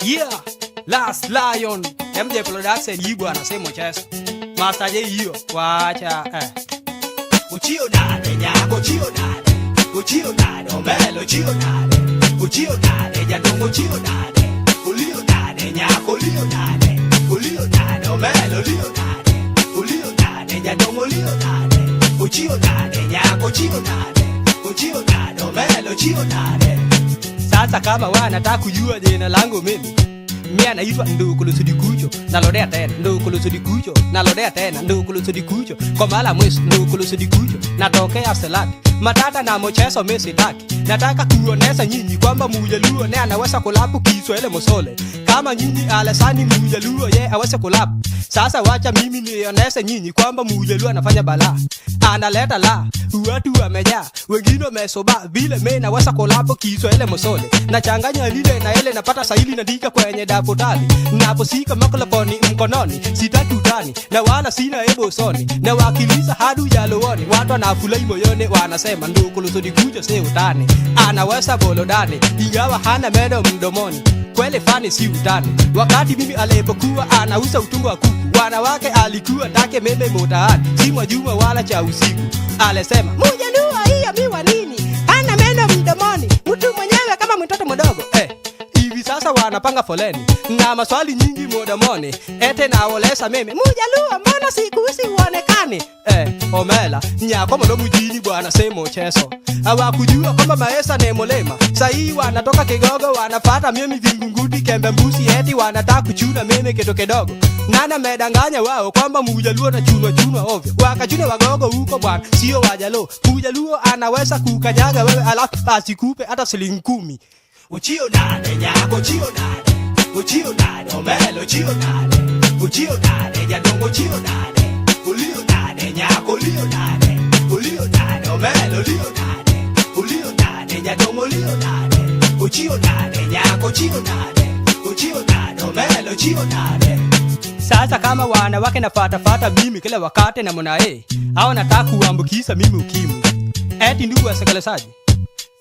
Yeah, Last Lion MJ Production hii bwana, sema mchezo. Master J hiyo, wacha eh. Uchio nade nyako, uchio nade, uchio nade omelo, uchio nade, uchio nade jadongo, uchio nade, ulio nade nyako, ulio nade, ulio nade omelo, ulio nade, ulio nade jadongo, ulio nade, uchio nade nyako, uchio nade, uchio nade omelo, uchio nade. Sasa kama wanataka kujua jina langu mimi, mimi naitwa Ndukulu Sudikucho, nalodea tena Ndukulu Sudikucho, nalodea tena Ndukulu Sudikucho, kwa mara mwisho Ndukulu Sudikucho, natokea Selati. Matata na mchezo mimi sitaki, nataka kuonesha nyinyi kwamba Mujaluo ne anaweza kulapu Kiswahili mosole kama nyinyi alasani Mujaluo ye aweze kulapu. Sasa wacha mimi nioneshe nyinyi kwamba Mujaluo anafanya balaa, analeta la watu wamejaa, wengine wamesoba vile mimi naweza kulapo Kiswahili mosole, nachanganya lile na ile, napata saili naandika kwenye daftari, naposika mikrofoni mkononi, sitaki utani na wala sina ebo soni, na wakiliza hadu jalooni, watu wanafurahi moyoni, wanasema Ndukulu Sudikucho si utani, anaweza bolodani ingawa hana meno mdomoni, kweli fani si utani. Wakati mimi alipokuwa anauza utumbo wa kuku, wanawake alikuwa take meme mutaani, si Mwajuma wala cha usiku, alisema Mujaluo hiyo miwa nini, hana meno mdomoni, mtu mwenyewe kama mtoto mdogo eh. Hivi sasa wanapanga foleni na maswali nyingi modomoni, ete naolesa mimi Mujaluo, mbona siku hizi huonekani? Eh, omela nyako mono mjini bwana, semo cheso hawakujua kwamba maesa ni mulima. Sahii wanatoka Kigogo wanafata mimi Vingunguti, Kembe Mbusi, eti wanataka kuchuna mimi kitu kidogo. Nana medanganya wao kwamba Mujaluo na chunwa chunwa ovyo, wakachuna wagogo huko bwana, sio Wajaluo. Mujaluo anaweza kukanyaga wewe alafu asikupe hata shilingi 10. Uchio nade nyako, uchio nade, uchio nade omelo, uchio nade, uchio nade jadongo, uchio nade, ulio nade nyako, ulio nade, ulio nade omelo, ulio nade, ulio nade jadongo, ulio nade, uchio nade nyako, uchio nade, uchio nade omelo, uchio nade. Sasa kama wanawake nafatafata mimi kila wakati na mona au nataka kuambukiza mimi ukimwi, eti ndugu wasekelezaji.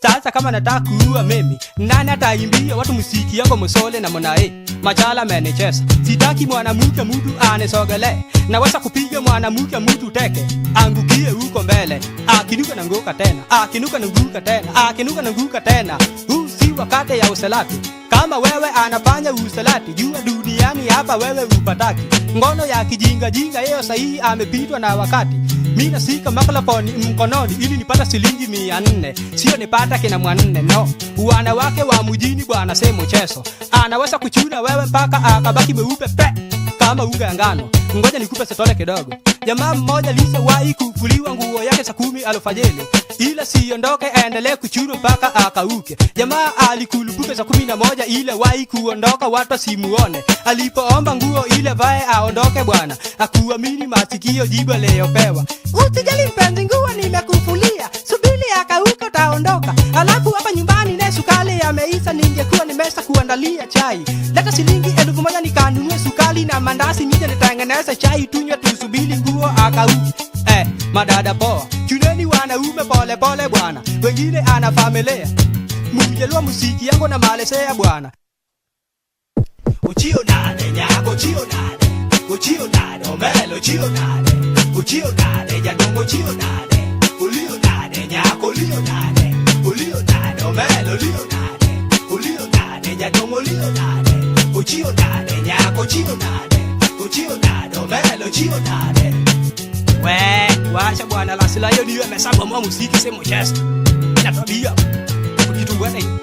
Sasa kama nataka kuua mimi, nani ataimbia watu muziki yangu msole na mona machala amenicheza. Sitaki mwanamke mtu anisogele, naweza kupiga mwanamke mtu teke, angukie huko mbele, akinuka na nguka tena, akinuka na nguka tena, akinuka na nguka tena. Huu si wakati ya usalati. Kama wewe anafanya usalati, jua duniani hapa wewe upataki. Ngono ya kijinga jinga yeye sahihi amepitwa na wakati. Mi nasika mikrofoni mkononi ili nipata shilingi 400, sio nipata kina 400 no. Wanawake wa mjini bwana, sema mchezo, anaweza kuchuna wewe mpaka akabaki mweupe pe kama unga ya ngano. Ngoja nikupe setole kidogo. Jamaa mmoja alishawahi kufuliwa nguo yake saa 10 alfajiri, ila siondoke, aendelee kuchuna mpaka akauke. Jamaa alikulupuka saa 11, ila wahi kuondoka watu asimuone. Alipoomba nguo ile vae aondoke bwana, akuamini masikio jibu aliyopewa. Usijali mpenzi, nguo nimekufulia, subiri akauke utaondoka. Alafu hapa nyumbani ne sukari yameisha, ningekuwa nimesha kuandalia chai. Leta shilingi 1000 nikanunue sukari na mandasi, nije nitengeneze chai tunywe, tusubiri nguo akauke. Madada poa, chuneni wanaume pole pole bwana, wengine ana familia. Mujaluo muziki yangu na malesea bwana. Uchio nade nyako, uchio nade, uchio nade omelo, uchio nade, uchio nade jadongo, uchio nade, ulio nade nyako, ulio nade, ulio nade omelo, ulio nade, ulio nade jadongo, ulio nade, uchio nade nyako, uchio nade, uchio nade omelo, uchio nade. We, wacha bwana, Last Lion hiyo ameshabomoa muziki, sema mchezo. Ina tabia. Kitungwana hiyo.